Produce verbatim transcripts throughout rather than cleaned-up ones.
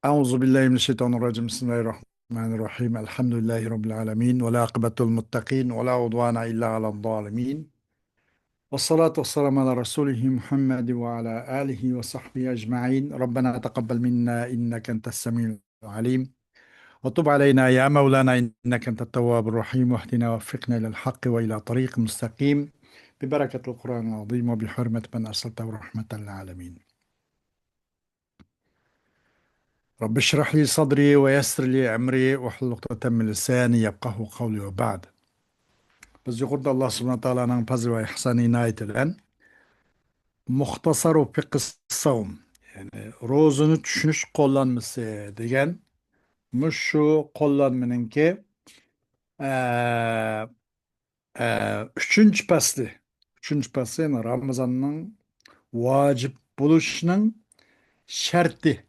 أعوذ بالله من الشيطان الرجيم. بسم الله الرحمن الرحيم. الحمد لله رب العالمين، والعاقبة للمتقين، ولا عدوان إلا على الظالمين. والصلاة والسلام على رسوله محمد وعلى آله وصحبه أجمعين. ربنا تقبل منا إنك أنت السميع العليم، وتب علينا يا مولانا إنك أنت التواب الرحيم، واهدنا ووفقنا إلى الحق وإلى طريق مستقيم، ببركة القرآن العظيم وبحرمة من أرسلته رحمة للعالمين. رب اشرح لي صدري ويسر لي أمري واحلل عقدة من لساني يفقهوا قولي وبعد. بىز يۇقىرىدا ئاللا سۇبھانەھۇ ۋە تائالانىڭ پەزلى ۋە ئېھسان ئىنايىتى بىلەن مۇختەسەرۇ فىقھىس سەۋم، يەنى روزىنى چۈشىنىش قوللانمىسى دېگەن مۇشۇ قوللانمىنىڭكى، ئە، ئە، ئۈچىنچى پەسلى، ئۈچىنچى پەسلى، يەنى رامىزاننىڭ ۋاجىپ بولۇشىنىڭ شەرتى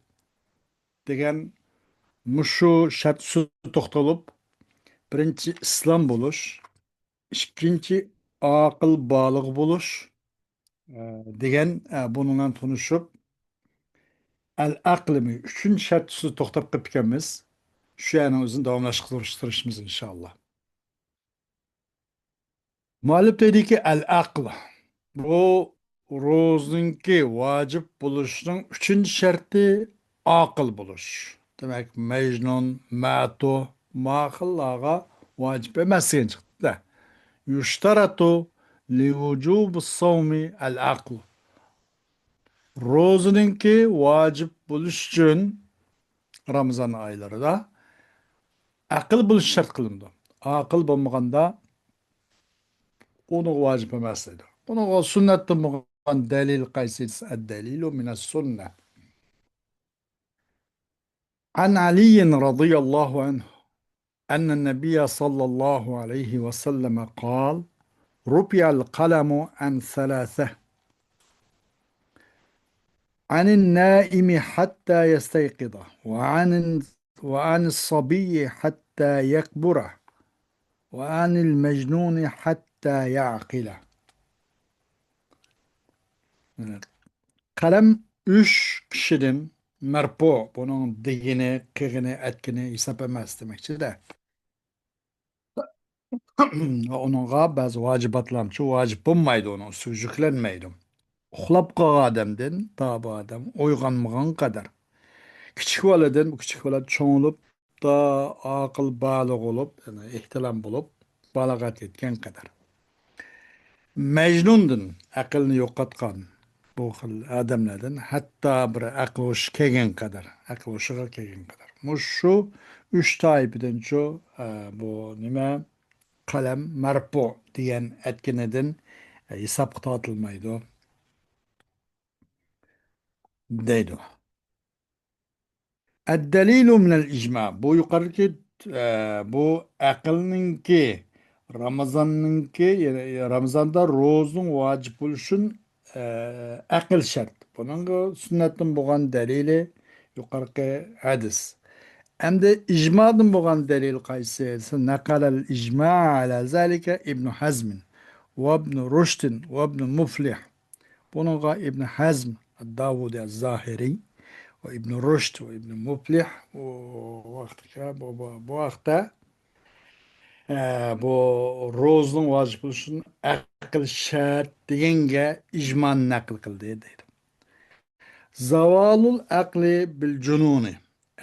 دېگەن مۇشۇ شەرت ئۈستىدە توختىلىپ، بىرىنچى ئىسلام بولۇش، ئىككىنچى ئاقىل بالىغ بولۇش، ئە، دېگەن، ئە، بۇنىڭ بىلەن تونۇشۇپ، ئەل ئەقلىمۇ ئۈچىنچى شەرت ئۈستىدە توختاپ قېلىپكەنمىز. شۇ يەرنىڭ ئۆزىنى داۋاملاشتۇرۇش، تىرىشىمىز ئىنشاللا. مۇئەللىپ دەيدىكى، ئەل ئەقل. بۇ روزىنىڭكى ۋاجىپ بولۇشىنىڭ ئۈچىنچى شەرتى ئاقىل بولۇش. دېمەك، مەجنۇن، مەتۇ، ماخىللارغا ۋاجىپ ئەمەس دېگەن چىقتى. يۇشتەرەتۇ لىۋۇجۇبى سەۋمى ئەل ئەقل. روزىنىڭكى ۋاجىپ بولۇشى ئۈچۈن رامىزان ئايلىرىدا ئەقىل بولۇش شەرت قىلىنىدۇ. ئاقىل بولمىغاندا ئۇنىڭغا ۋاجىپ ئەمەس دەيدۇ. بۇنىڭغا سۈننەتتىن بولغان دەلىل قايسى دېسە، الدليل من السنة. عن علي رضي الله عنه أن النبي صلى الله عليه وسلم قال: رفع القلم عن ثلاثة، عن النائم حتى يستيقظ، وعن، وعن الصبي حتى يكبر، وعن المجنون حتى يعقل. قەلەم ئۈچ كىشىدىن مەرپۇ، بۇنىڭ دېگىنى، قىلغىنى، ئەتكىنى ھېساب ئەمەس دېمەكچىدە. ئۇنىڭغا بەزى ۋاجىباتلارمۇ ۋاجىپ بولمايدۇ، ئۇنىڭ ئۈستىگە يۈكلەنمەيدۇ. ئۇخلاپ قالغان ئادەمدىن تا بۇ ئادەم ئويغانمىغان قەدەر. كىچىك بالىدىن، كىچىك بالا چوڭىلىپ، تا ئاقىل بالىغ بولۇپ، يەنى ئېھتىلام بولۇپ، بالىغەت يەتكەن قەدەر. مەجنۇندىن، ئەقلىنى يوقاتقان بۇ خىل ئادەملەردىن، ھەتتا بىر ئەقلى ھوشى كەلگەن قەدەر، ئەقلى ھوشىغا كەلگەن قەدەر. مۇشۇ ئۈچ تائىپىدىنچۇ، ئە، بۇ نېمە؟ قەلەم مەرپۇ دېگەن ئەتكىنىدىن، ئە، ھېسابقا تارتىلمايدۇ، دەيدۇ. الدليل من الإجماع. بۇ يۇقىرىقى، ئە، بۇ ئەقىلنىڭكى، رامىزاننىڭكى، يەنى رامىزاندا روزىنىڭ ۋاجىپ بولۇشىدىن، ئە، ئەقىل شەرت. بۇنىڭغا سۈننەتتىن بولغان دەلىلى يۇقىرىقى ھەدىس. ئەمدى ئىجمادىن بولغان دەلىل قايسى؟ نقل الإجماع على ذلك ابن حزم وابن رشد وابن مفلح. بۇنىڭغا ئىبن ھەزم، داۋۇدى زاھىرى ۋە ئىبن رۇشد ۋە ئىبن مۇفلىھ بۇ ۋاقىتتا، بۇ، بۇ، بۇ ھەقتە، ئە، بۇ روزىنىڭ ۋاجىپ بولۇشىدىن ئەقىل شەرت دېگەنگە ئىجمانى نەقىل قىلدى دەيدۇ. زاۋالۇل ئەقلى بىل جۇنۇنى.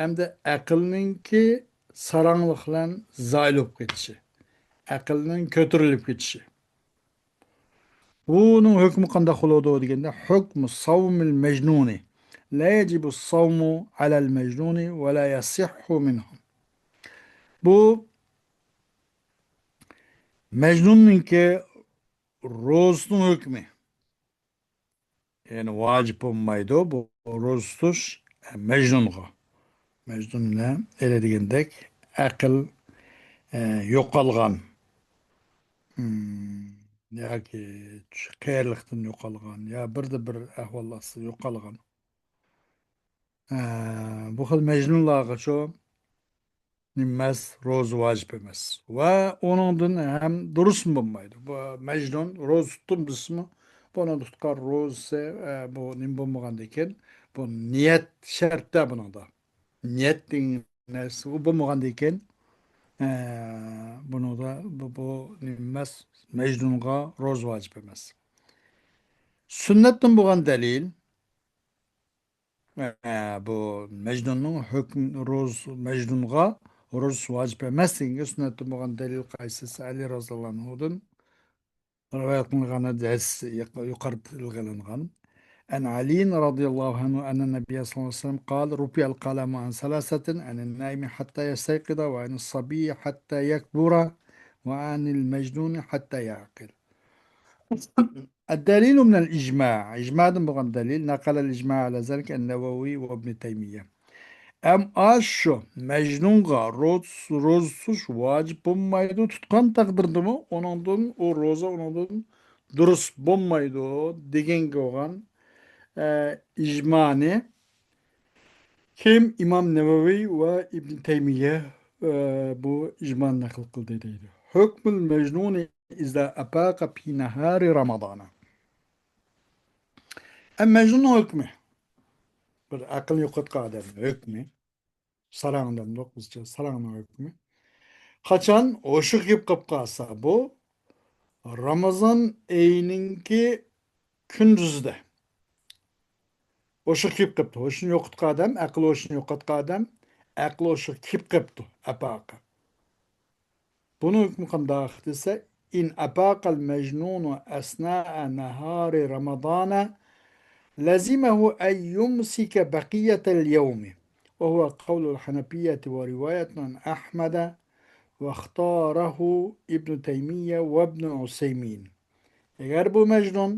ئەمدى ئەقىلنىڭكى ساراڭلىق بىلەن زايىل بولۇپ كېتىشى، ئەقىلنىڭ كۆتۈرۈلۈپ كېتىشى. بۇنىڭ ھۆكمى قانداق بولىدۇ دېگەندە، حكم صوم المجنون لا يجب الصوم على المجنون ولا يصح منه. بۇ مەجنۇننىڭكى روزىسىنىڭ ھۆكمى. يەنى ۋاجىپ بولمايدۇ بۇ روزا تۇتۇش مەجنۇنغا. مەجنۇن بىلەن ئېلى دېگەندەك ئەقىل، ئە، يوقالغان، ئىم، ياكى قېرىلىقتىن يوقالغان، يا بىردە بىر ئەھۋال ئاستىدا يوقالغان. ئە، بۇ خىل مەجنۇنلارغىچۇ نېمە ئەمەس، روزا ۋاجىپ ئەمەس. ۋە ئۇنىڭدىن ھەم دۇرۇسمۇ بولمايدۇ. بۇ مەجنۇن روزا تۇتتۇم دېسىمۇ، بۇنىڭ تۇتقان روزىسى، ئە، بۇ نېمە بولمىغاندىكىن، بۇ نىيەت شەرتتە بۇنىڭدا. نىيەت دېگەن نەرسە ئۇ بولمىغاندىن كېيىن، ئە، بۇنىڭدا بۇ، بۇ نېمە ئەمەس، مەجنۇنغا روزا ۋاجىپ ئەمەس. سۈننەتتىن بولغان دەلىل، ئە، بۇ مەجنۇننىڭ ھۆكمى، روز-، مەجنۇنغا روزا ۋاجىپ ئەمەس دېگەنگە سۈننەتتىن بولغان دەلىل قايسىسى؟ ئەلى رازىياللاھۇ ئەنھۇدىن رىۋايەت قىلىنغان ھەدىس يۇق-، يۇقىرىدا تىلغا ئېلىنغان. عن علي رضي الله عنه أن النبي صلى الله عليه وسلم قال: رفع القلم عن ثلاثة: عن النائم حتى يستيقظ، وعن الصبي حتى يكبر، وعن المجنون حتى يعقل. الدليل من الإجماع. ئىجمادىن بولغان دەلىل. نقل الإجماع على ذلك النووي وابن تيمية. ئەم ئاشۇ مەجنۇنغا روز-، روزا تۇتۇش ۋاجىپ بولمايدۇ، تۇتقان تەقدىردىمۇ ئۇنىڭدىن، ئۇ روزا ئۇنىڭدىن دۇرۇس بولمايدۇ دېگەنگە بولغان، ئە، ئىجمانى كىم؟ ئىمام نەۋەۋى ۋە ئىبن تەيمىيە، ئە، بۇ ئىجمانى نەقىل قىلدى دەيدۇ. حكم المجنون إذا أفاق في نهار رمضان. ئە، مەجنۇننىڭ ھۆكمى. بىر ئەقىلنى يوقاتقان ئادەمنىڭ ھۆكمى. ساراڭ دەمدۇق بىزچە، ساراڭنىڭ ھۆكمى. قاچان ھوشى كېلىپ قاپ قالسا، بۇ رامىزان ئېيىنىڭكى كۈندۈزىدە. ھوشى كېلىپ قاپتۇ. ھوشىنى يوقاتقان ئادەم، ئەقىل ھوشىنى يوقاتقان ئادەم، ئەقىل ھوشى كېلىپ قاپتۇ، ئەپاقە. بۇنىڭ ھۆكمى قانداق دېسە، إن أفاق المجنون أثناء نهار رمضان لزمه أن يمسك بقية اليوم، وهو قول الحنفية ورواية عن أحمد، واختاره ابن تيمية وابن عثيمين. ئەگەر بۇ مەجنۇن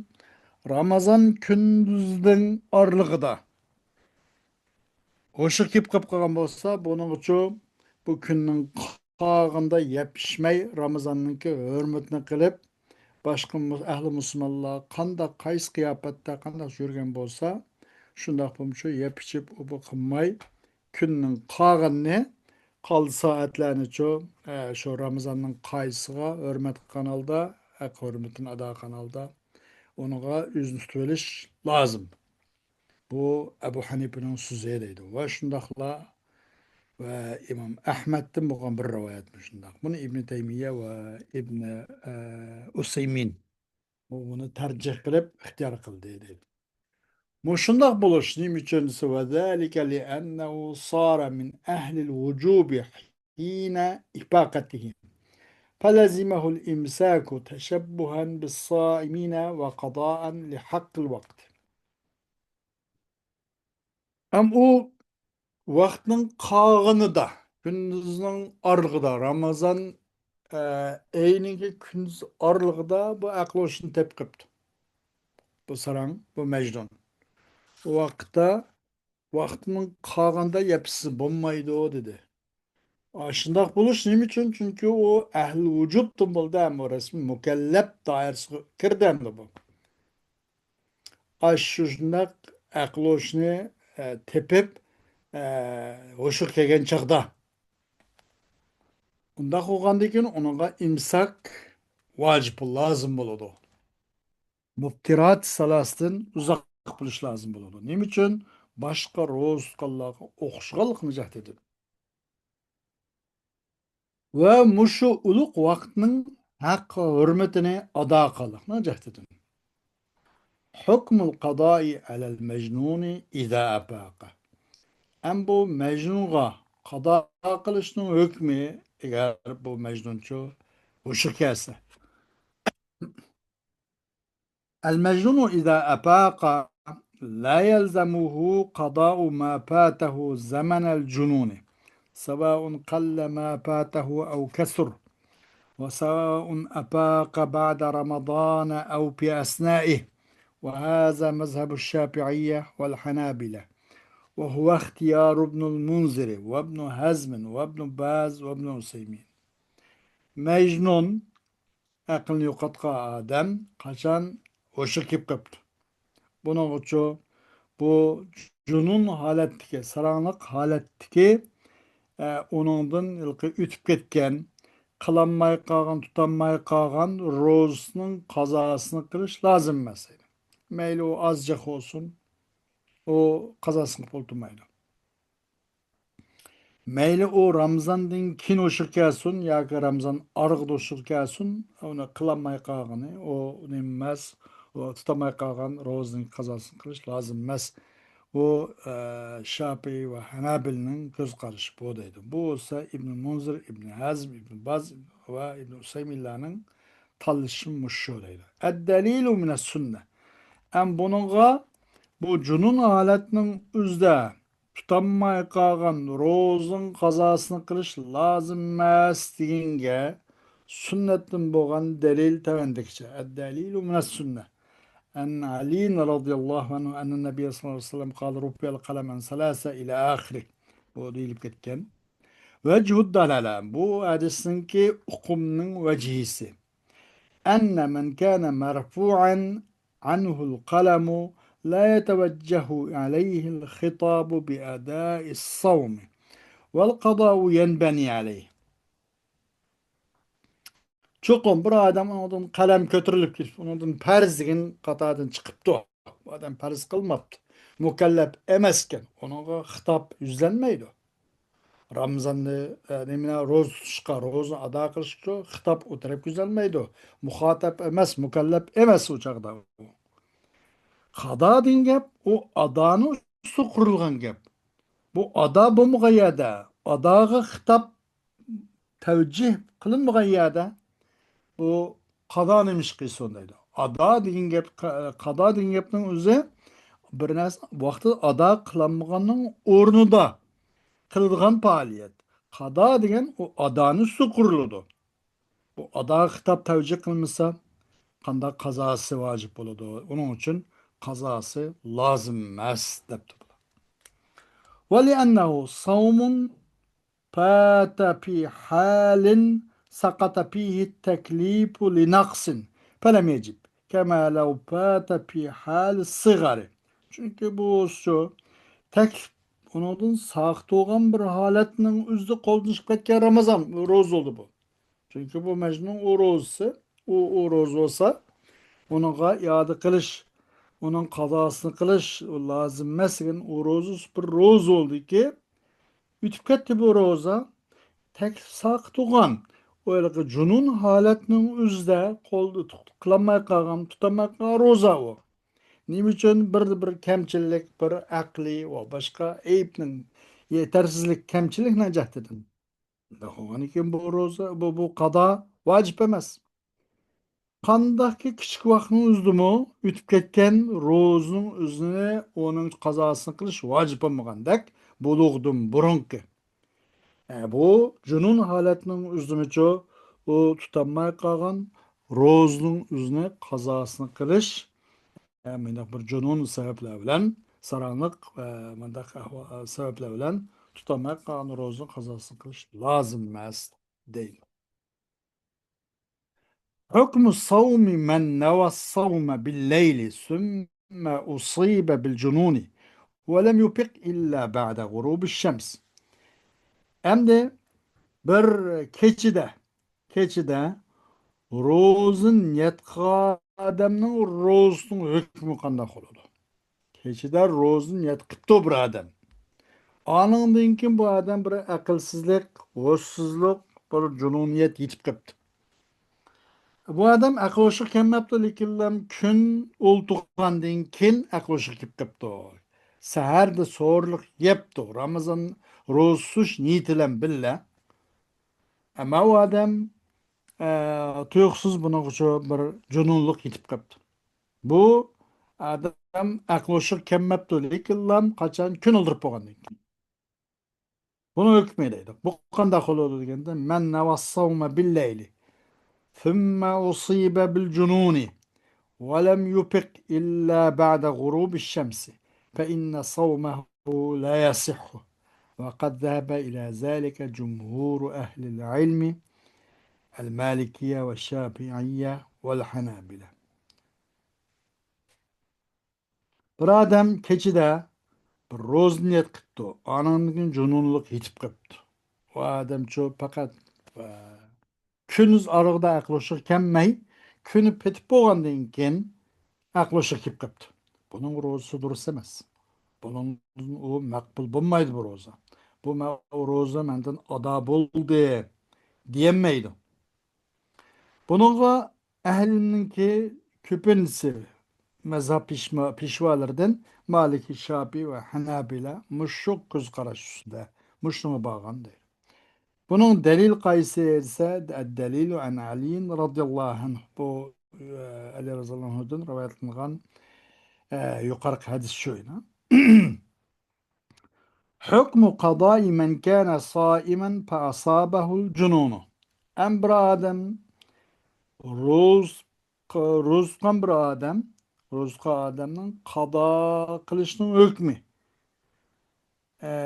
رامىزان كۈندۈزىنىڭ ئارىلىقىدا ھوشى كېلىپ قاپ قالغان بولسا، بۇنىڭ ئۈچۈن بۇ كۈننىڭ قالغىنىدا يەپ ئىچمەي، رامىزاننىڭكى ھۆرمىتىنى قىلىپ، باشقا مۇ-، ئەھلى مۇسۇلمانلار قانداق، قايسى قىياپەتتە، قانداق يۈرگەن بولسا، شۇنداق بولمىسا يەپ ئىچىپ، ئۇبۇ قىلماي، كۈننىڭ قالغىنىنى، قالدى سائەتلەرنىچۇ، ئە، شۇ رامىزاننىڭ قايسىغا ھۆرمەت قىلغان ھالدا، ھەق ھۆرمىتىنى ئادا قىلغان ھالدا، ئۇنىڭغا ئۆزىنى تۇتۇۋېلىش لازىم. بۇ ئەبۇ ھەنىپىنىڭ سۆزى دەيدۇ. ۋە شۇنداقلا ۋە ئىمام ئەھمەدتىن بولغان بىر رىۋايەت مۇشۇنداق. بۇنى ئىبن تەيمىيە ۋە ئىبن، ئە، ئۇسەيمىن بۇ، بۇنى تەرجىھ قىلىپ ئىختىيار قىلدى دەيدۇ. مۇشۇنداق بولۇش نېمە ئۈچۈن دېسە، وذلك لأنه صار من أهل الوجوب حين إفاقته، فلزمه الإمساك تشبها بالصائمين وقضاء لحق الوقت. ئەم ئۇ ۋاقىتنىڭ قالغىنىدا، كۈندۈزنىڭ ئارىلىقىدا، رامىزان، ئە، ئېيىنىڭكى كۈندۈز ئارىلىقىدا بۇ ئەقلى ھوشىنى تېپىپ قېپتۇ. بۇ ساراڭ، بۇ مەجنۇن. ئۇ ۋاقىتتا، ۋاقىتنىڭ قالغاندا يەپ ئىچسە بولمايدۇ، دېدى. ئاشۇنداق بولۇش نېمە ئۈچۈن؟ چۈنكى ئۇ ئەھلى ۋۇجۇبتىن بولدى، ھەم ئۇ رەسمىي مۇكەللەپ دائىرىسىگە كىردى ئەمدى بۇ. ئاشۇ شۇنداق ئەقلى ھوشىنى، ئە، تېپىپ، ئە، ھوشىغا كەلگەن چاغدا. ئۇنداق بولغاندىن كېيىن ئۇنىڭغا ئىمساك ۋاجىپ، لازىم بولىدۇ. مۇفتىرات سالاسىدىن ئۇزاق بولۇش لازىم بولىدۇ. نېمە ئۈچۈن؟ باشقا روزا تۇتقانلارغا ئوخشىغانلىقىنى جەھەتتىن. ۋە مۇشۇ ئۇلۇغ ۋاقىتنىڭ ھەق ھۆرمىتىنى ئادا قىلىشنىڭ جەھىتىدىن. حكم القضاء على المجنون إذا أفاق. ئەم بۇ مەجنۇنغا قازا قىلىشنىڭ ھۆكمى، ئەگەر بۇ مەجنۇنچۇ ھوشىغا كەلسە. المجنون إذا أفاق لا يلزمه قضاء ما فاته زمن الجنون، سواء قل ما فاته أو كثر، وسواء أفاق بعد رمضان أو في أثنائه، وهذا مذهب الشافعية والحنابلة، وهو اختيار ابن المنذر وابن حزم وابن باز وابن عثيمين. مەجنۇن ئەقلىنى يوقاتقان ئادەم قاچان ھوشىغا كېلىپ قاپتۇ. بۇنىڭغىچۇ بۇ جۇنۇن ھالەتتىكى، ساراڭلىق ھالەتتىكى، ئە، ئۇنىڭدىن ھېلىقى ئۆتۈپ كەتكەن، قىلالماي قالغان، تۇتالماي قالغان روزىسىنىڭ قازاسىنى قىلىش لازىم ئەمەس. مەيلى ئۇ ئاز جىق بولسۇن، ئۇ قازاسىنى قىلىپ ئولتۇرمايدۇ. مەيلى ئۇ رامىزاندىن كېيىن ھوشىغا كەلسۇن ياكى رامىزان ئارىغىدا ھوشىغا كەلسۇن، ئۇنى قىلالماي قالغىنى، ئۇ نېمە ئەمەس، ئۇ تۇتالماي قالغان روزىنىڭ قازاسىنى قىلىش لازىم ئەمەس. بۇ، ئە، شاپىئىي ۋە ھەنەبىلىنىڭ كۆز قارىشى بۇ دەيدۇ. بۇ بولسا ئىبن مۇنزىر، ئىبن ھەزم، ئىبن باز ۋە ئىبن ئۇسەيمىنلارنىڭ تاللىشى مۇشۇ دەيدۇ. ئەددەلىلۇ مىنەس سۈننە. ئەم بۇنىڭغا بۇ جۇنۇن ھالەتنىڭ ئۆزىدە تۇتالماي قالغان روزىنىڭ قازاسىنى قىلىش لازىم ئەمەس دېگەنگە سۈننەتتىن بولغان دەلىل تۆۋەندىكىچە. ئەددەلىلۇ مىنەس سۈننە. ئەن ئەلىن رەزىيەللاھۇ ئەنھۇ ئەننە نەبىيە سەللەللاھۇ ئەلەيھى ۋەسەللەم قال رۇفىئەل قەلەم ئەن سەلاسە ئىلە ئاخىرى. بۇ دېيىلىپ كەتكەن. ۋەجھۇد دالالە. بۇ ھەدىسنىڭكى ئۇقۇمنىڭ ۋەجھىسى. أن من كان مرفوعا عنه القلم لا يتوجه عليه الخطاب بأداء الصوم والقضاء ينبني عليه. چوقۇم بىر ئادەم ئۇنىڭدىن قەلەم كۆتۈرۈلۈپ كېتىپ، ئۇنىڭدىن پەرز دېگەن قاتاردىن چىقىپتۇ. بۇ ئادەم پەرز قىلماپتۇ. مۇكەللەپ ئەمەسكەن. ئۇنىڭغا خىتاب يۈزلەنمەيدۇ. رامىزاننى، ئە، نېمىنى، روزا تۇتۇشقا، روزىنى ئادا قىلىشقا خىتاب ئۇ تەرەپكە يۈزلەنمەيدۇ. مۇخاتەپ ئەمەس، مۇكەللەپ ئەمەس ئۇ چاغدا. قادا دېگەن گەپ، ئۇ ئادانىڭ ئۈستىگە قۇرۇلغان گەپ. بۇ ئادا بولمىغان يەردە، ئاداغا خىتاب تەۋجىھ قىلىنمىغان يەردە بۇ قادا نېمە ئىش قىلسۇن دەيدۇ. ئادا دېگەن گەپ، قا-، قادا دېگەن گەپنىڭ ئۆزى بىر نەرسە ۋاقتىدا ئادا قىلالمىغاننىڭ ئورنىدا قىلىدىغان پائالىيەت. قادا دېگەن ئۇ ئادانىڭ ئۈستىگە قۇرۇلىدۇ. بۇ ئادا خىتاب تەۋجىھ قىلمىسا، قانداق قازاسى ۋاجىپ بولىدۇ؟ ئۇنىڭ ئۈچۈن قازاسى لازىم ئەمەس، دەپتۇ. ولأنه صوم فات في حال سقط فيه التكليف لنقص فلم يجب، كما لو فات في حال الصغر. چۈنكى بۇ شۇ تەكلىپ ئۇنىڭدىن ساقىت بولغان بىر ھالەتنىڭ ئۆزىدە قولدىن چىقىپ كەتكەن رامىزان روزا بولدى بۇ. چۈنكى بۇ مەجنۇننىڭ ئۇ روزىسى، ئۇ، ئۇ روزا بولسا، ئۇنىڭغا ئىئادە قىلىش، ئۇنىڭ قازاسىنى قىلىش لازىم ئەمەس دېگەن ئۇ روزىسى بىر روزا بولدىكى، ئۆتۈپ كەتتى بۇ روزا. تەكلىپ ساقىت بولغان، ئۇ ھېلىقى جۇنۇن ھالەتنىڭ ئۆزىدە قولدا تۇت-، قىلالماي قالغان، تۇتالماي قالغان روزا ئۇ. نېمە ئۈچۈن؟ بىر، بىر كەمچىلىك، بىر ئەقلىي ۋە باشقا ئەيىبنىڭ، يېتەرسىزلىك، كەمچىلىكنىڭ جەھىتىدىن. شۇنداق بولغاندىكىن بۇ روزا، بۇ، بۇ قادا ۋاجىپ ئەمەس. قانداقكى كىچىك ۋاقىتنىڭ ئۆزىدىمۇ ئۆتۈپ كەتكەن روزىنىڭ ئۆزىنى، ئۇنىڭ قازاسىنى قىلىش ۋاجىپ بولمىغاندەك، بۇلۇغدىن بۇرۇنقى. ئە، بۇ جۇنۇن ھالەتنىڭ ئۆزىمىچۇ، ئۇ تۇتالماي قالغان روزىنىڭ ئۆزىنى قازاسىنى قىلىش، ئە، مۇنداق بىر جۇنۇن سەۋەبلەر بىلەن، ساراڭلىق، ئە، مۇنداق ئەھۋا-، سەۋەبلەر بىلەن تۇتالماي قالغان روزىنىڭ قازاسىنى قىلىش لازىم ئەمەس، دەيدۇ. حكم صوم من نوى الصوم بالليل ثم أصيب بالجنون ولم يفق إلا بعد غروب الشمس. ئەمدى بىر كېچىدە، كېچىدە روزا نىيەت قىلغان ئادەمنىڭ روزىسىنىڭ ھۆكمى قانداق بولىدۇ؟ كېچىدە روزىنى نىيەت قىپتۇ بىر ئادەم. ئانىڭدىن كېيىن بۇ ئادەم بىر ئەقىلسىزلىك، ھوشسىزلىق، بىر جۇنۇنىيەت يېتىپ قاپتۇ. بۇ ئادەم ئەقلى ھوشىغا كەلمەپتۇ، لېكىنلا كۈن ئولتۇرغاندىن كېيىن ئەقلى ھوشىغا كېلىپ قاپتۇ. سەھەردە سورۇنلۇق يەپتۇ، رامىزان روزا تۇتۇش نىيىتى بىلەن بىللە. ئەمما ئۇ ئادەم، ئە، تۇيۇقسىز بۇنىڭغىچۇ بىر جۇنۇنلۇق يېتىپ قاپتۇ. بۇ ئادەم ئەقلى ھوشىغا كەلمەپتۇ، لېكىنلا قاچان كۈن ئولتۇرۇپ بولغاندىن كېيىن. بۇنىڭ ھۆكمى دەيدۇ. بۇ قانداق بولىدۇ دېگەندە، من نوى الصوم بالليل ثم أصيب بالجنون ولم يفق إلا بعد غروب الشمس فإن صومه لا يصح، وقد ذهب إلى ذلك جمهور أهل العلم المالكية والشافعية والحنابلة. بىر ئادەم كېچىدە بىر روزا نىيەت قىپتۇ، ئانىڭدىن كېيىن جۇنۇنلۇق يېتىپ قاپتۇ. ئۇ ئادەمچۇ پەقەت، ئە، كۈندۈز ئارىغىدا ئەقلى ھوشىغا كەلمەي، كۈنى پېتىپ بولغاندىن كېيىن ئەقلى ھوشىغا كېلىپ قاپتۇ. بۇنىڭ روزىسى دۇرۇس ئەمەس. بۇنىڭدىن ئۇ مەقبۇل بولمايدۇ بۇ روزا. بۇ مە-، روزا مەندىن ئادا بولدى دېيەلمەيدۇ. بۇنىڭغا ئەھلىنىڭكى كۆپىنچىسى مەزھەپ پېشما-، پېشۋالىرىدىن مالىكى، شاپىئى ۋە ھەنەبىلە مۇشۇ كۆز قاراش ئۈستىدە، مۇشۇنىڭغا بارغان دەيدۇ. بۇنىڭ دەلىل قايسى دېسە، الدليل عن علي رضي الله عنه. بۇ، ئە، ئەلى رەزىياللاھۇ ئەنھۇدىن رىۋايەت قىلىنغان، ئە، يۇقىرىقى ھەدىس شۇ. حكم قضاء من كان صائما فأصابه الجنون. ئەم بىر ئادەم روز-، روزا تۇتقان بىر ئادەم، روزا تۇتقان ئادەمنىڭ قازا قىلىشنىڭ ھۆكمى. ئە،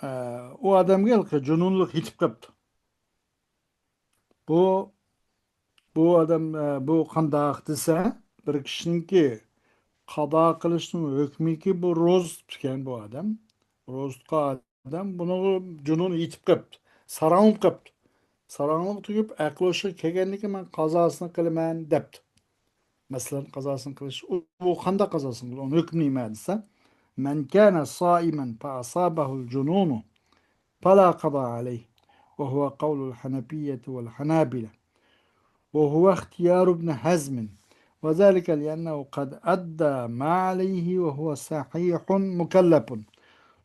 ئە، ئۇ ئادەمگە ھېلىقى جۇنۇنلۇق يېتىپ قاپتۇ. بۇ، بۇ ئادەم، ئە، بۇ قانداق دېسە، بىر كىشىنىڭكى قازا قىلىشنىڭ ھۆكمىكى، بۇ روزا تۇتىدىكەن بۇ ئادەم. روزا تۇتقان ئادەم بۇنىڭغا جۇنۇن يېتىپ قاپتۇ، ساراڭلىق قاپتۇ. ساراڭلىق تۈگۈپ، ئەقلى ھوشىغا كەلگەندىن كېيىن، مەن قازاسىنى قىلىمەن دەپتۇ. مەسىلەن، قازاسىنى قىلىش، ئۇ، ئۇ قانداق قازاسىنى قىلىدۇ؟ ئۇنىڭ ھۆكمى نېمە دېسە، من كان صائما فأصابه الجنون فلا قضاء عليه، وهو قول الحنفية والحنابلة، وهو اختيار ابن حزم، وذلك لأنه قد أدى ما عليه وهو صحيح مكلف،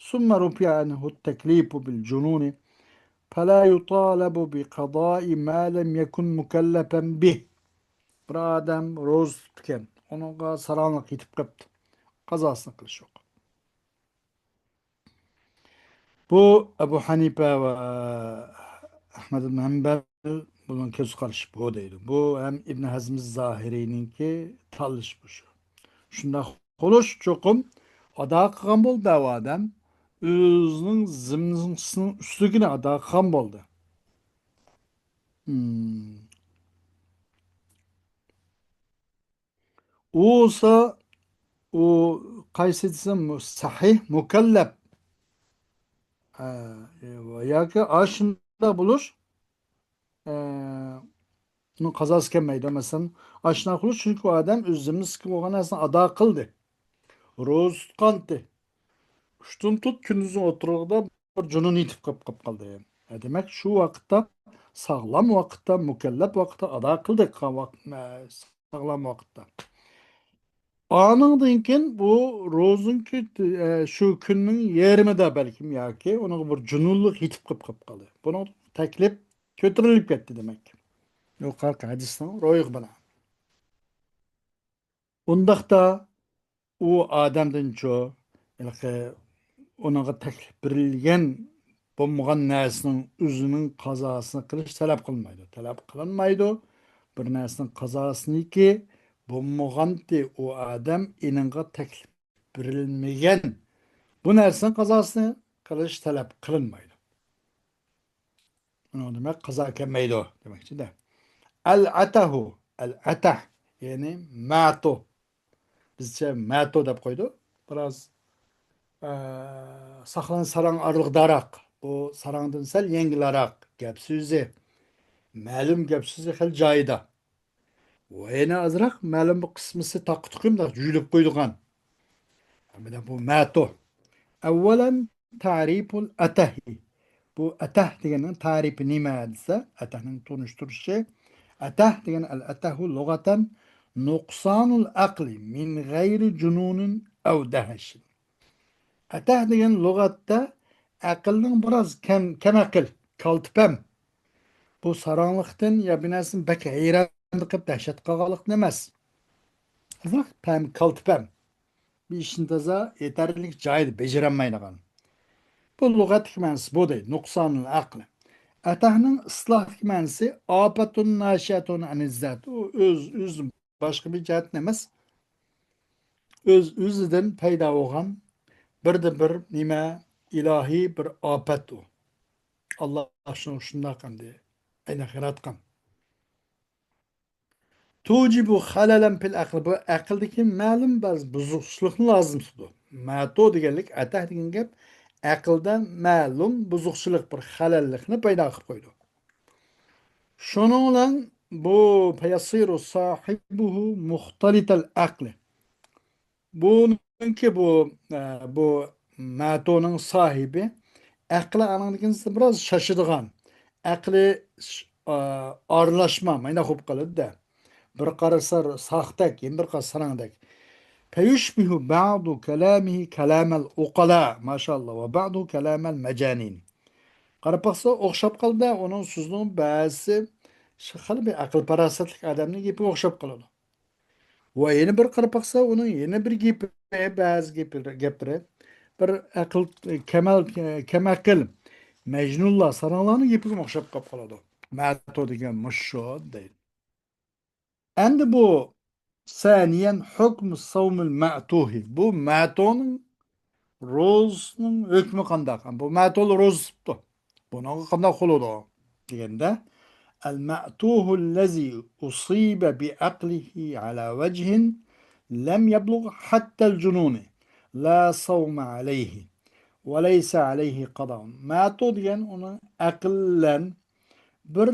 ثم رفع عنه التكليف بالجنون، فلا يطالب بقضاء ما لم يكن مكلفا به. بىر ئادەم روزا تۇتىدىكەن، ئۇنىڭغا ساراڭلىق يېتىپ قاپتۇ، قازاسىنى قىلىش يوق. بۇ ئەبۇ ھەنىپە ۋە ئەھمەد ئىبن ھەمبەل بۇنىڭ كۆز قارىشى بۇ دەيدۇ. بۇ ھەم ئىبن ھەزم زاھىرىنىڭكى تاللىشى بۇ شۇ. شۇنداق بولۇش چوقۇم ئادا قىلغان بولدى ئۇ ئادەم. ئۆزىنىڭ زىممىسىنىڭ ئۈستىدىكىنى ئادا قىلغان بولدى. مم. ئۇ بولسا، ئۇ قايسى دېسەم، سەھىھ، مۇكەللەپ. ئە، ياكى ئاشۇنداق بولۇش، ئە، ئۇنىڭ قازاسى كەلمەيدۇ. مەسىلەن، ئاشۇنداق بولۇش، چۈنكى ئۇ ئادەم ئۆز زىممىسىدىكى بولغان نەرسىنى ئادا قىلدى. روزا تۇتقانتى. ئۇشتۇمتۇت كۈندۈزنىڭ ئوتتۇرىغىدا بىر جۇنۇن يېتىپ قاپ، قاپ قالدى. ئە، دېمەك، شۇ ۋاقىتتا، ساغلام ۋاقىتتا، مۇكەللەپ ۋاقىتتا ئادا قىلدى، قا-، ۋاق-، ئە، ساغلام ۋاقىتتا. ئانىڭدىن كېيىن بۇ روزىنىڭكى، ئە، شۇ كۈننىڭ يېرىمىدا بەلكىم ياكى ئۇنىڭغا بىر جۇنۇنلۇق يېتىپ قاپ، قاپ قالدى. بۇنىڭ تەكلىپ كۆتۈرۈلۈپ كەتتى دېمەك. يۇقىرىقى ھەدىسنىڭ روھى بىلەن. ئۇنداقتا ئۇ ئادەمدىنچۇ، ھېلىقى ئۇنىڭغا تەكلىپ بېرىلگەن بولمىغان نەرسىنىڭ ئۆزىنىڭ قازاسىنى قىلىش تەلەپ قىلىنمايدۇ. تەلەپ قىلىنمايدۇ. بىر نەرسىنىڭ قازاسىنىكى بولمىغانتى ئۇ ئادەم ئېنىڭغا تەكلىپ بېرىلمىگەن بۇ نەرسىنىڭ قازاسىنى قىلىش تەلەپ قىلىنمايدۇ. ئۇنىڭ دېمەك، قازا كەلمەيدۇ دېمەكچىدە. ئەل ئەتەھۇ، ئەل ئەتەھ، يەنى مەتۇ. بىزچە مەتۇ دەپ قويدۇق. بىراز، ئە، ساقلان ساراڭ ئارىلىقىداراق. بۇ ساراڭدىن سەل يەڭگىلراق گەپ سۆزى. مەلۇم گەپ سۆزى خېلى جايىدا. ۋە يەنە ئازراق مەلۇم بىر قىسمىسى تاققا تۇقى مۇنداق جۈيلۈپ قويىدىغان. مانا بۇ مەتۇ. ئەۋۋەلەن، تەرىپۇل ئەتەھى. بۇ ئەتەھ دېگەننىڭ تەرىپى نېمە دېسە، ئەتەھنىڭ تونۇشتۇرۇشى. ئەتەھ دېگەن، ئەل ئەتەھۇ لۇغەتەن نۇقسانۇل ئەقلى مىن غەيرى جۇنۇنىن ئەۋ دەھەشىن. ئەتەھ دېگەن لۇغەتتە ئەقىلنىڭ بىراز كەم، كەم ئەقىل، كالتە پەم. بۇ ساراڭلىقتىن يا بىر نەرسىدىن بەك ھەيران قېلىپ دەھشەت قالغانلىقتىن ئەمەس. ئازراق پەم، كالتە پەم. بىر ئىشنى تازا يېتەرلىك جايىدا بېجىرەلمەيدىغان. بۇ لۇغەتتىكى مەنىسى بۇ دەيدۇ، نۇقسانۇل ئەقلى. ئەتەھنىڭ ئىستىلاھتىكى مەنىسى ئاپەتۇن ناشىئەتۇن ئەنىززات. ئۇ ئۆز، ئۆزىدىن باشقا بىر جەھەتتىن ئەمەس. ئۆز، ئۆزىدىن پەيدا بولغان بىردىنبىر نېمە، ئىلاھىي بىر ئاپەت ئۇ. ئاللا شۇنى شۇنداق ئەمدى ئەينەك ياراتقان. تۇجىبۇ خەلەلەن پىل ئەقلى. بۇ ئەقىلدىكى مەلۇم بەزى بۇزۇقچىلىقنى لازىم تۇتىدۇ. مەتۇ دېگەنلىك، ئەتەھ دېگەن گەپ ئەقىلدە مەلۇم بۇزۇقچىلىق، بىر خەلەللىكنى پەيدا قىلىپ قويىدۇ. شۇنىڭ بىلەن بۇ فەيەسىرۇ ساھىبۇھۇ مۇختەلىتەل ئەقلى. بۇنىڭكى بۇ، ئە، بۇ مەتونىڭ ساھىبى ئەقلى ئاڭلىغىنىڭدىن بىراز شاشىدىغان، ئەقلى ش-، ئا، ئارىلاشما، ماينا بولۇپ قالىدۇ-دە. بىر قارىسا ساختەك، يەنە بىر قارىسا ساراڭدەك. فيشبه بعض كلامه كلام العقلاء، ماشائاللا، وبعضه كلام المجانين. قاراپ باقسا، ئوخشاپ قالىدۇ، ئۇنىڭ سۆزىنىڭ بەزىسى شۇ خېلى بىر ئەقىل-پاراسەتلىك ئادەمنىڭ گېپىگە ئوخشاپ قالىدۇ. ۋە يەنە بىر قاراپ باقسا، ئۇنىڭ يەنە بىر گېپى، بەزى گېپى، گەپلىرى بىر ئەقىل، كەمەل، كەمئەقىل، مەجنۇنلار، ساراڭلارنىڭ گېپىگە ئوخشاپ قاپ قالىدۇ. مەتۇ دېگەن مۇشۇ دەيدۇ. ئەمدى بۇ ثانيا حكم صوم المعتوه. بۇ مەتۇنىڭ روزىسىنىڭ ھۆكمى قانداق؟ بۇ مەتۇلا روزا تۇتۇپتۇ. بۇنىڭغا قانداق بولىدۇ دېگەندە، المعتوه الذي أصيب بعقله على وجه لم يبلغ حد الجنون لا صوم عليه وليس عليه قضاء. مەتۇ دېگەن ئۇنىڭ ئەقلەن بىر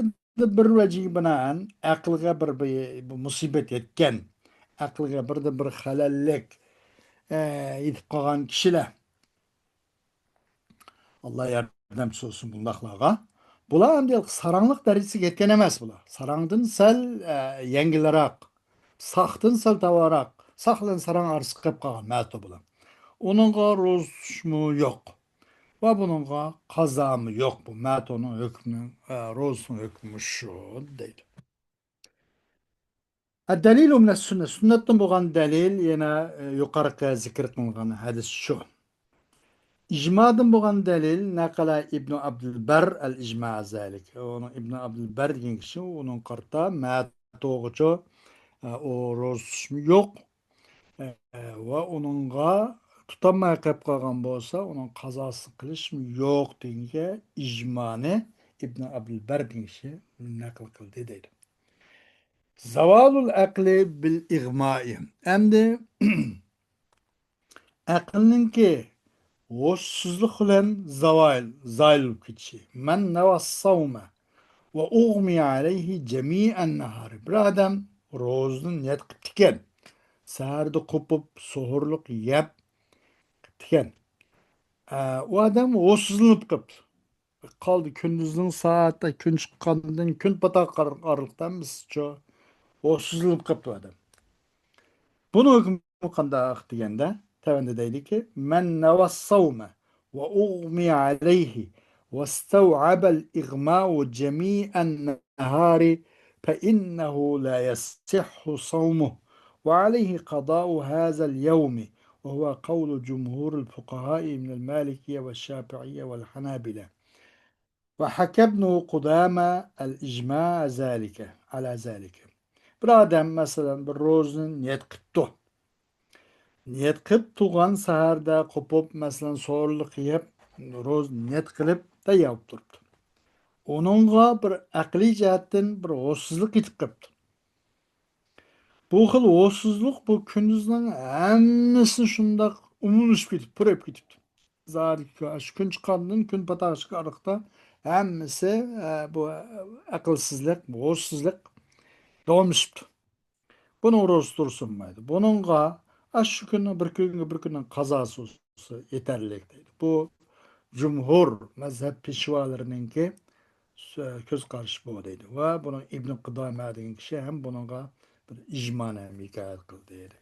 بىر ۋەجىگە بىنائەن ئەقلىگە بىر، بىر، بىر مۇسىبەت يەتكەن، ئەقلىگە بىردە بىر خەلەللىك، ئە، يېتىپ قالغان كىشىلەر. ئاللا ياردەمچى بولسۇن بۇنداقلارغا. بۇلار ئەمدى ساراڭلىق دەرىجىسىگە يەتكەن ئەمەس بۇلار. ساراڭدىن سەل، ئە، يەڭگىلراق، ساختىن سەل تەۋەراق، ساق بىلەن ساراڭ ئارىسى قېلىپ قالغان مەتۇ بۇلار. ئۇنىڭغا روزا تۇتۇشمۇ يوق. ۋە بۇنىڭغا قازامۇ يوق. بۇ مەتۇنىڭ ھۆكمى، ئە، روزىسىنىڭ ھۆكمى شۇ دەيدۇ. الدليل من السنة. سۈننەتتىن بولغان دەلىل يەنە، ئە، يۇقىرىقى زىكىر قىلىنغان ھەدىس شۇ. ئىجمادىن بولغان دەلىل نەقەلە ئىبنۇ ئابدۇلبەر ئەل ئىجما زالىك. ئۇنىڭ ئىبنۇ ئابدۇلبەر دېگەن كىشى ئۇنىڭ قارىتا مەتۇغىچۇ، ئە، ئۇ روزا تۇتۇشمۇ يوق. ئە، ۋە ئۇنىڭغا تۇتالماي قېلىپ قالغان بولسا، ئۇنىڭ قازاسىنى قىلىشمۇ يوق دېگەنگە ئىجمانى ئىبنى ئابدۇلبەر دېگەن كىشى نەقىل قىلدى دەيدۇ. زاۋالۇل ئەقلى بىل ئىغمائى. ئەمدى ئەقىلنىڭكى ھوشسىزلىق بىلەن زاۋال، زايىل بولۇپ كېتىشى. مەن نەۋەس ساۋمە ۋە ئۇغمىيە ئەلەيھى جەمىئەن نەھارى. بىر ئادەم روزىنى نىيەت قىپتىكەن. سەھەردە قوپۇپ، سوھۇرلۇق يەپ قىپتىكەن. ئە، ئۇ ئادەم ھوشسىزلىنىپ قاپتۇ. قالدى كۈندۈزنىڭ سائەتتە كۈن چىققاندىن كۈن پاتاق ئار-، ئارىلىقتا ھەممىسىچۇ ھوشسىزلىنىپ قاپتۇ ئادەم. بۇنىڭ ھۆكمى قانداق دېگەندە، تۆۋەندە دەيدۇكى، مەن نەۋەس ساۋمە ۋە ئۇغمىيە ئەلەيھى ۋەستەۋئەبەل ئىغماءۇ جەمىئەن نەھارى فەئىننەھۇ لا يەسىھھۇ ساۋمۇھ ۋە ئەلەيھى قەزائۇ ھازەل يەۋمى ۋە ھۇۋە قەۋلۇ جۇمھۇرىل فۇقەھائى مىنەل مالىكىيە ۋە شافىئىيە ۋەل ھانابىلە. ۋە ھەكەبنۇ قۇدامە ئەل ئىجما زالىكە، ئەلا زالىكە. بىر ئادەم، مەسىلەن، بىر روزىنى نىيەت قىپتۇ. نىيەت قىپ تۇرغان سەھەردە قوپۇپ، مەسىلەن، سوھۇرلۇق يەپ، روزا نىيەت قىلىپ تەييار بولۇپ تۇرۇپتۇ. ئۇنىڭغا بىر ئەقلىي جەھەتتىن بىر ھوشسىزلىق يېتىپ قېپتۇ. بۇ خىل ھوشسىزلىق بۇ كۈندۈزنىڭ ھەممىسىنى شۇنداق ئومۇملىشىپ كېتىپ، پۈرەپ كېتىپتۇ. زادى شۇ كۈن چىققاندىن كۈن پاتاق چىققان ئارىلىقتا ھەممىسى، ئە، بۇ ئەقىلسىزلىق، بۇ ھوشسىزلىق داۋاملىشىپتۇ. بۇنىڭ روزىسى تۇرسۇنمايدۇ. بۇنىڭغا ئاشۇ كۈننىڭ بىر كۈنگە بىر كۈننىڭ قازاسى بولسا يېتەرلىك دەيدۇ. بۇ جۇمھۇر مەزھەپ پېشۋالىرىنىڭكى سۆ-، كۆز قارىشى بۇ دەيدۇ. ۋە بۇنىڭ ئىبن قىدامە دېگەن كىشى ھەم بۇنىڭغا بىر ئىجمانى ھەم ھېكايە قىلدى دەيدۇ.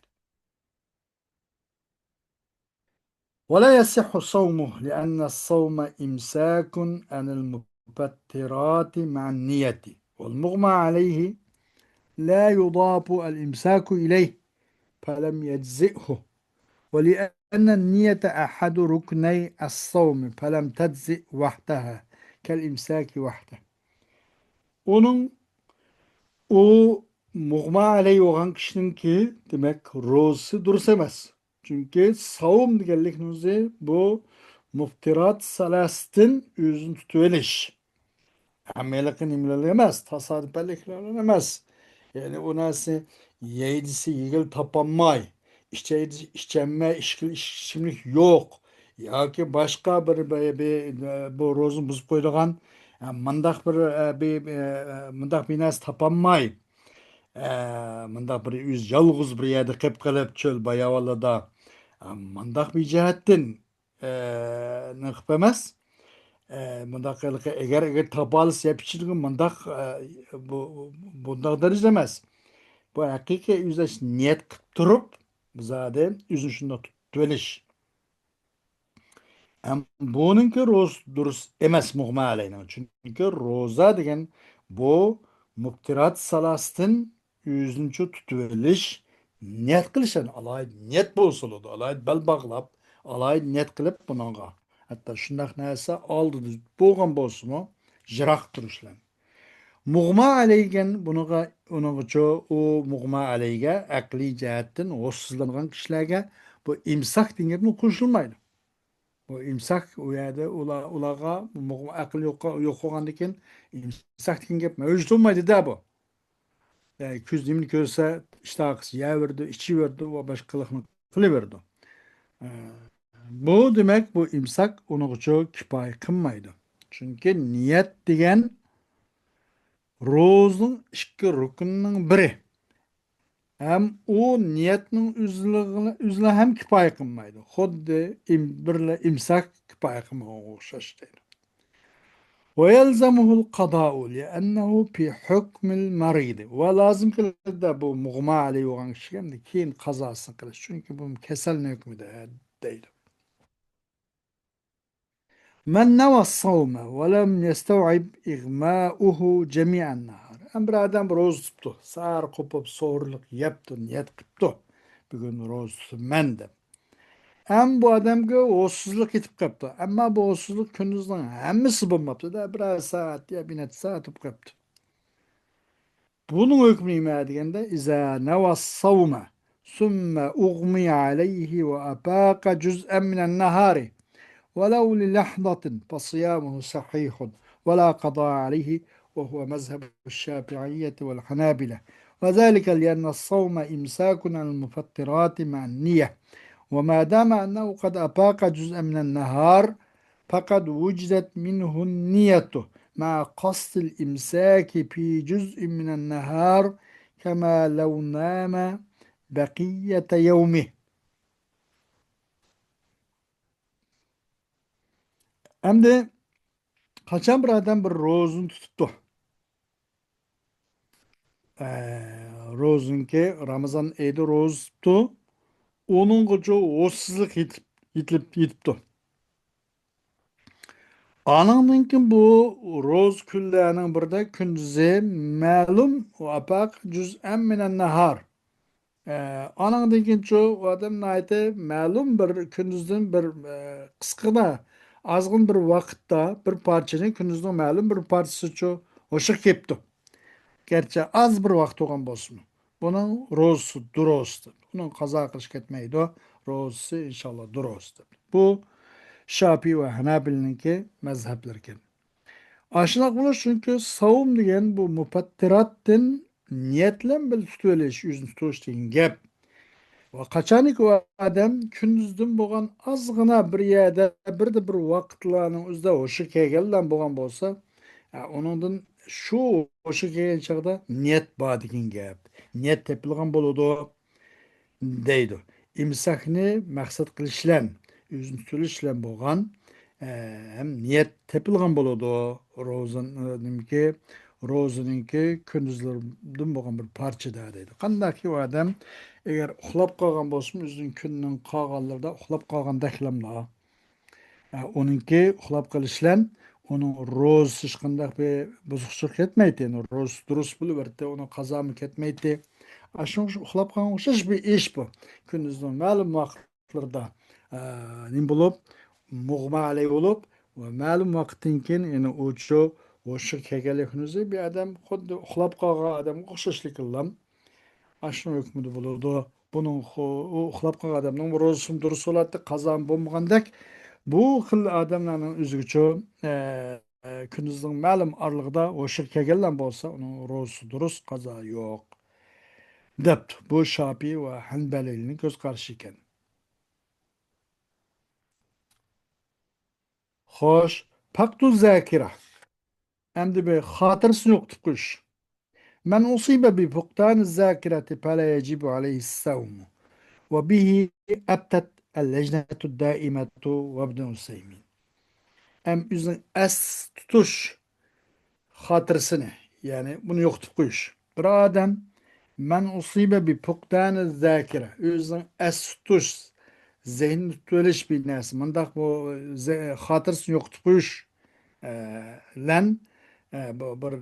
ولا يصح صومه لأن الصوم إمساك عن المفطرات مع النية والمغمى عليه لا يضاف الإمساك إليه فلم يجزئه ولأن النية أحد ركني الصوم فلم تجزئ وحدها كالإمساك وحده. ئۇنىڭ، ئۇ مۇغما ئەلەي بولغان كىشىنىڭكى، دېمەك، روزىسى دۇرۇس ئەمەس. چۈنكى ساۋم دېگەنلىكنىڭ ئۆزى بۇ مۇفتىرات سەلەستىن ئۆزىنى تۇتۇۋېلىش. ھەممىلىكى نېمىلەر ئەمەس، تاسادىپەنلىكلەر ئەمەس. يەنى ئۇ نەرسە يەيدىسى يېگىلى تاپالماي، ئىچەيدىسى ئىچەلمەي، ئىچكىلى ئىچىملىك يوق. ياكى باشقا بىر، بىر، بىر، بۇ روزىنى بۇزۇپ قويىدىغان، ئە، مۇنداق بىر، ئە، بىر، ئە، مۇنداق بىر نەرسە تاپالماي، ئە، مۇنداق بىر ئۆزى يالغۇز بىر يەردە قېلىپ قېلىپ چۆل باياۋانلىرىدا، ئە، مۇنداق بىر جەھەتتىن ئە، نېقىپ ئەمەس. ئە، مۇنداق ھېلىقى ئەگەر، ئەگەر تاپالىسى يەپ ئىچىدىغان مۇنداق، ئە، بۇ، بۇنداق دەرىجىدە ئەمەس. بۇ ھەقىقىي ئۆزى نىيەت قىلىپ تۇرۇپ، زادى ئۆزىنى شۇنداق تۇتۇۋېلىش. ئەم، بۇنىڭكى روزا دۇرۇس ئەمەس مۇغما ئەلەينىڭ. چۈنكى روزا دېگەن بۇ مۇپتىرات سالاستىن ئۆزىنىچۇ تۇتۇۋېلىش، نىيەت قىلىش، يەنى ئالاھىدە نىيەت بولسا بولىدۇ. ئالاھىدە بەل باغلاپ، ئالاھىدە نىيەت قىلىپ بۇنىڭغا. ھەتتا شۇنداق نەرسە ئالدىدا بولغان بولسىمۇ، يىراق تۇرۇش بىلەن. مۇغما ئەلەيگەن بۇنىڭغا، ئۇنىڭغىچۇ ئۇ مۇغما ئەلەيگە ئەقلىي جەھەتتىن ھوشسىزلانغان كىشىلەرگە بۇ ئىمساك دېگەن گەپمۇ قوشۇلمايدۇ. بۇ ئىمساك ئۇ يەردە ئۇلار، ئۇلارغا مۇغما ئەقىل يوق، يوق بولغاندىن كېيىن ئىمساك دېگەن گەپ مەۋجۇت بولمايدۇ-دە بۇ. يەنى كۆز نېمىنى كۆرسە، ئىشتىھاسى يەۋېرىدۇ، ئىچىۋېرىدۇ ۋە باشقىلىقنى قىلىۋېرىدۇ. ئە، بۇ دېمەك، بۇ ئىمساك ئۇنىڭغىچۇ كىپايە قىلمايدۇ. چۈنكى نىيەت دېگەن روزىنىڭ ئىككى رۇكنىنىڭ بىرى. ھەم ئۇ نىيەتنىڭ ئۆزىلا، ئۆزىلا ھەم كىپايە قىلمايدۇ. خۇددى ئىم-، بىرلا ئىمساك كىپايە قىلمىغانغا ئوخشاش دەيدۇ. ويلزمه القضاء لأنه في حكم المريض. ۋە لازىم كېلىدۇ بۇ مۇغما ئەلەي بولغان كىشىگە ئەمدى كېيىن قازاسىنى قىلىش. چۈنكى بۇ كېسەلنىڭ ھۆكمىدە دەيدۇ. من نوى الصوم ولم يستوعب إغماؤه جميع النهار. ئەم بىر ئادەم روزا تۇتۇپتۇ، سەھەر قوپۇپ، سوھۇرلۇق يەپتۇ، نىيەت قىپتۇ، بۈگۈن روزا تۇتىمەن دەپ. ئەم بۇ ئادەمگە ھوشسىزلىق يېتىپ قاپتۇ. ئەمما بۇ ھوشسىزلىق كۈندۈزنىڭ ھەممىسى بولماپتۇ-دە، بىرەر سائەت يا بىر نەچچە سائەت بولۇپ قاپتۇ. بۇنىڭ ھۆكمى نېمە دېگەندە، إذا نوى الصوم ثم أغمي عليه وأفاق جزءا من النهار ولو للحظة فصيامه صحيح ولا قضاء عليه، وهو مذهب الشافعية والحنابلة، وذلك لأن الصوم إمساك عن المفطرات مع النية، وما دام أنه قد أفاق جزءا من النهار فقد وجدت منه النية مع قصد الإمساك في جزء من النهار كما لو نام بقية يومه. ئەمدى قاچان بىر ئادەم بىر روزىنى تۇتۇپتۇ، ئە، روزىنىڭكى، رامىزان ئېيىدا روزا تۇتۇپتۇ، ئۇنىڭغىچۇ ھوشسىزلىق يېتىپ، يېتىلىپ، يېتىپتۇ. ئانىڭدىن كېيىن بۇ روزا كۈنلەرنىڭ بىرىدە كۈندۈزى مەلۇم، وأفاق جزءا من النهار. ئە، ئانىڭدىن كېيىنچۇ ئۇ ئادەم ناھايىتى مەلۇم بىر كۈندۈزدىن بىر، ئە، قىسقىغىنا، ئازغىنا بىر ۋاقىتتا بىر پارچىنى، كۈندۈزنىڭ مەلۇم بىر پارچىسىچۇ ھوشىغا كېلىپتۇ. گەرچە ئاز بىر ۋاقىت بولغان بولسىمۇ، بۇنىڭ روزىسى دۇرۇس. ئۇنىڭ قازا قىلىش كەتمەيدۇ. روزىسى ئىنشاللا دۇرۇس. بۇ شاپىي ۋە ھەنەبىلىنىڭكى مەزھەپلىرىكەن. ئاشۇنداق بولۇش، چۈنكى ساۋۇم دېگەن بۇ مۇپەتتىراتتىن نىيەت بىلەن بىللە تۇتۇۋېلىش، ئۆزىنى تۇتۇش دېگەن گەپ. ۋە قاچانكى ئۇ ئادەم كۈندۈزدىن بولغان ئازغىنا بىر يەردە، بىردە بىر ۋاقىتلارنىڭ ئۆزىدە ھوشى كەلگەنلا بولغان بولسا، ئە، ئۇنىڭدىن شۇ ھوشى كەلگەن چاغدا نىيەت بار دېگەن گەپ. نىيەت تېپىلغان بولىدۇ. دەيدۇ. ئىمساكنى مەقسەت قىلىش بىلەن، ئۆزىنى تۇتۇۋېلىش بىلەن بولغان، ئە، ھەم نىيەت تېپىلغان بولىدۇ. روزا، ئە، نېمىكى، روزىنىڭكى كۈندۈزلىرىدىن بولغان بىر پارچىدا دەيدۇ. قانداقكى ئۇ ئادەم ئەگەر ئۇخلاپ قالغان بولسىمۇ، ئۆزىنىڭ كۈننىڭ قالغانلىرىدا ئۇخلاپ قالغاندەكلاملا، ئە، ئۇنىڭكى ئۇخلاپ قېلىش بىلەن ئۇنىڭ روزىسى ھېچقانداق بىر بۇزۇقچىلىق كەتمەيتتى. يەنى روزىسى دۇرۇس بولۇۋېرەتتى، ئۇنىڭ قازامۇ كەتمەيتتى. ئە، شۇڭا شۇ ئۇخلاپ قالغان ئوخشاش بىر ئىش بۇ. كۈندۈزنىڭ مەلۇم ۋاقىتلىرىدا، ئە، نېمە بولۇپ، مۇغما ئەلەي بولۇپ، ۋە مەلۇم ۋاقىتتىن كېيىن يەنە ئۇچۇ ھوشىغا كەلگەنلىك كۈندۈزى بىر ئادەم خۇددى ئۇخلاپ قالغان ئادەمگە ئوخشاشلىكىلا. ئاشۇنىڭ ھۆكمىدە بولىدۇ. بۇنىڭ خو-، ئۇ ئۇخلاپ قالغان ئادەمنىڭ روزىسىمۇ دۇرۇس بولاتتى، قازا بولمىغاندەك. بۇ خىل ئادەملەرنىڭ ئۆزىگىچۇ، ئە، ئە، كۈندۈزنىڭ مەلۇم ئارىلىقىدا ھوشىغا كەلگەنلا بولسا، ئۇنىڭ روزىسى دۇرۇس، قازا يوق، دەپتۇ. بۇ شاپىي ۋە ھەنبەلىلىنىڭ كۆز قارىشى ئىكەن. خوش، پەقدۇ زاكىرە. ئەمدى بىر خاتىرىسىنى يوقىتىپ قويۇش. من أصيب بفقدان الذاكرة فلا يجب عليه الصوم، وبه أفتت اللجنة الدائمة وابن عثيمين. ئەم ئۆزىنىڭ ئەس تۇتۇش خاتىرىسىنى، يەنى بۇنى يوقىتىپ قويۇش. بىر ئادەم من أصيب بفقدان الذاكرة، ئۆزىنىڭ ئەس تۇتۇش، زېھنىنى تۇتۇۋېلىش بىر نەرسە، مۇنداق بۇ زە-، خاتىرىسىنى يوقىتىپ قويۇش، ئە، لەن، ئە، بۇ بىر،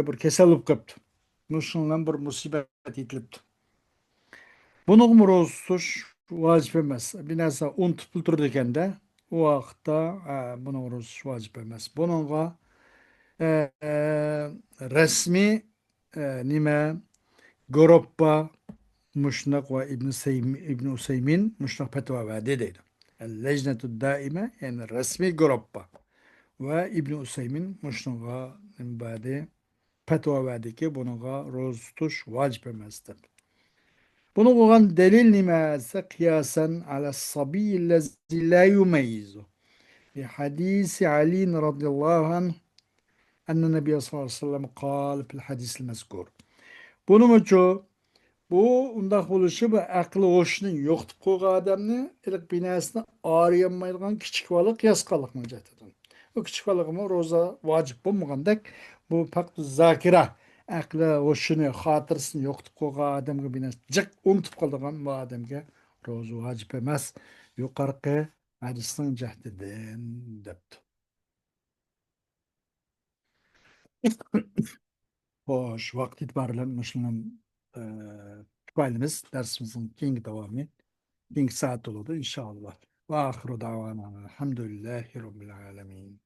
بىر كېسەل بولۇپ قاپتۇ. مۇشۇنىڭ بىلەن بىر مۇسىبەت يېتىلىپتۇ. بۇنىڭغىمۇ روزا تۇتۇش ۋاجىپ ئەمەس. بىر نەرسە ئۇنتۇپلا تۇرىدىكەندە، ئۇ ۋاقىتتا، ئە، بۇنىڭغا روزا تۇتۇش ۋاجىپ ئەمەس. بۇنىڭغا، ئە، ئە، رەسمىي، ئە، نېمە، گۇرۇپپا مۇشۇنداق ۋە ئىبن سەيم-، ئىبن ئۇسەيمىن مۇشۇنداق پەتىۋا بەردى دەيدۇ. اللجنة الدائمة، يەنى رەسمىي گۇرۇپپا ۋە ئىبن ئۇسەيمىن مۇشۇنىڭغا نېمە بەردى؟ پەتىۋا بەردىكى، بۇنىڭغا روزا تۇتۇش ۋاجىپ ئەمەس دەپ. بۇنىڭغا بولغان دەلىل نېمە دېسە، قىياسەن ئەلە سەبىييىللەزى لا يۇمەييىزۇ. لحديث علي رضي الله عنه أن النبي صلى الله عليه وسلم قال في الحديث المذكور. بۇنىمۇچۇ، بۇ ئۇنداق بولۇشى، بۇ ئەقلى ھوشىنى يوقىتىپ قويغان ئادەمنى، ھېلىقى بىناسىنى ئايرىيالمايدىغان كىچىك بالىغا قىياس قىلغانلىقنىڭ جەھىتىدىن. ئۇ كىچىك بالىغىمۇ روزا ۋاجىپ بولمىغاندەك، بۇ پەقەت زاكىرە، ئەقلى ھوشىنى، خاتىرىسىنى يوقىتىپ قويغان ئادەمگە بىناس جىق ئۇنتۇپ قالىدىغان بۇ ئادەمگە روزا ۋاجىپ ئەمەس. يۇقىرىقى ھەدىسنىڭ جەھىتىدىن دەپتۇ. خوش، ۋاقىت ئېتىبارى بىلەن مۇشۇنى، ئە، كۇپايىلىمىز. دەرسىمىزنىڭ كېيىنكى داۋامى كېيىنكى سائەتتە بولىدۇ، ئىنشائاللا. وآخر دعوانا أن الحمد لله رب العالمين.